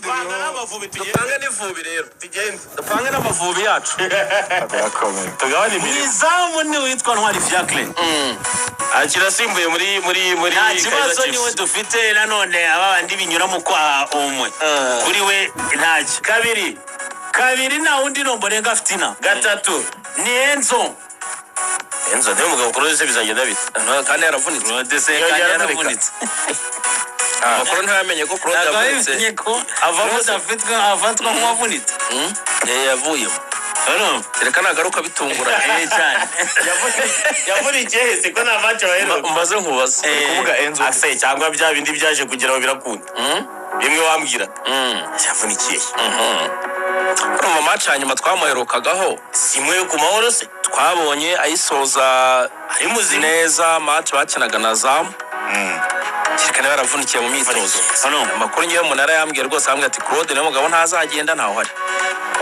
Panga n'Amavubi tugende. Dupange n'Ivubi rero. Tugende. Dupange n'Amavubi yacu. Birakomeye. Tugabane Mu imirimo. izamu ni witwa Ntwari Fiacre. Akira asimbuye muri Nta kibazo. Kaizer Niwe Chiefs. dufite nanone aba bandi binyura mu kwaha umwe kuri we ntacyo. Kabiri. Kabiri nta wundi, ni Omborenga Fitina. Gatatu. Ni Enzo. Enzo niwe mugabo kuri se, bizagenda bite? Kandi yaravunitse. Claude se Yongera kandi aravunika. yaravunitse. Amakuru ntayamenye ko Claude Ntabwo yavunitse. bimenye ko Avamo Claude se. afatwa nk'uwavunitse. Yavuyemo. Urumva? Kereka nagaruka bitunguranye. Eh, cyane. Yavunikiye hese ko nta match baheruka? Mbaze nkubaze. Kuvuga Enzo. Ase cyangwa bya bindi byaje kugeraho birakunda, bimwe wambwira yavunikiye he? Urumva, match ya nyuma twamuherukagaho, Si imwe yo ku Mahoro se? Twabonye ayisoza Ari muzima. neza, match bakinaga na Zamu. Kereka niba yaravunikiye mu myitozo. Hano. Amakuru ngewe umuntu yarayambwiye rwose, arambwira ati Claude niwe mugabo, ntazagenda, ntawe uhari.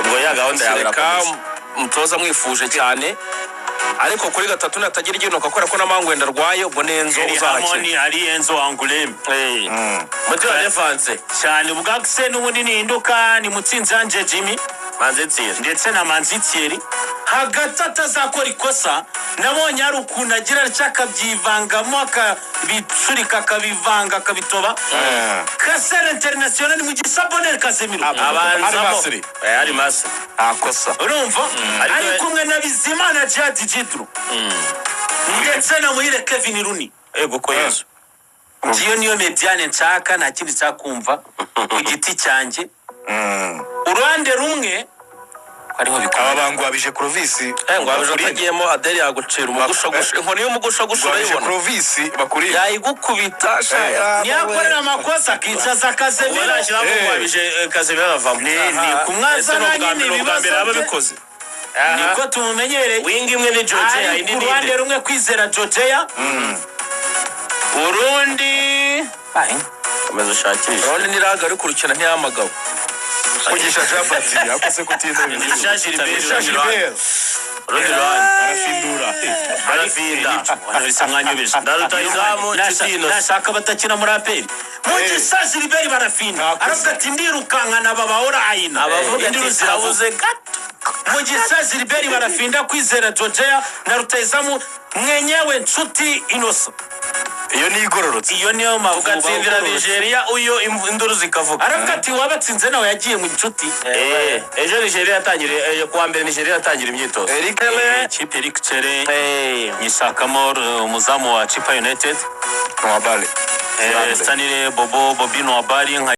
Ubwo ya gahunda yawe Kereka irakomeza. umutoza mwifuje cyane, ariko kuri gatatu natagira igihinduka kubera ko na Mangwenda arwaye, ubwo ni Enzo Eri uzahakina. Hamoni ari Enzo Anguleme. Muti wa defense. Cyane, ubwakse n'ubundi nihinduka ni Mutsinzi Ange Jimmy. Manzi Thierry. Ndetse na Manzi Thierry hagati atazakora ikosa. Nabonye hari ukuntu agira atya akabyivangamo, akabicurika, akabivanga, akabitoba. Kasere international Mugisha Bonheur Casemiro. Abanzamo. Masri. Ari Masri. Nta kosa. Urumva, Ariko- ari kumwe na Bizimana Djihad Jidro ndetse na Muhire Kevin Runi. Ego ko Yesu. Ngiyo niyo médiane nshaka, nta kindi nshaka kumva ku giti cyanjye. Uruhande rumwe hariho Aba bikomeye. bangwabije Clovis. Ngwabije atagiyemo, Adeli yagucira umugushagusha, inkoni y'umugushagusha. Ngwabije Urayibona. Clovis bakuriye. Yayigukubita sha. Niyakorera amakosa akicaza Ubwo Casemiro. nashyiramo Ngwabije, Casemiro aravamo. Ni kumwazana Ese ni ubwa nyine mbere, ni ubwa ibibazo mbere yaba bye. abikoze. Niko tumumenyereye. Wing imwe ni Georgia, Ari indi ku ni ruhande inde? rumwe Kwizera Jojea, urundi Komeza ushakishe. Urabona niraga ari kurukina ntiyahamagawe. Mugisha Jean Baptiste akoze kutinda. Mugisha Gilbert. Mugisha Gilbert. Urundi ruhande. Arafindura. Barafinda. Bisa mwanyobeje. Na rutahizamu Nshuti Innocent. Nashaka batakina muri APR, Mugisha Gilbert barafinda. Ntakosa. Aravuga ati ndirukankana babahora ayina. Abavuga Induru ati ziravuga. habuze gato. Mugisha Gilbert barafinda, Kwizera Jojea na rutahizamu mwenyewe Nshuti Innocent. Iyo ni igororotse. Iyo niyo Mavubi. Ugatsindira Nigeria uyo induru zikavuga. Aravuga ati wabatsinze nawe yagiye mu nshuti. Ejo Nigeria yatangiriye, kuwa mbere Nigeria yatangira imyitozo. Eric. Ikipe Eric Chere nyishakamo umuzamu wa Chipa United. Nwabale. Stanley Bobo Bobino Wabali nka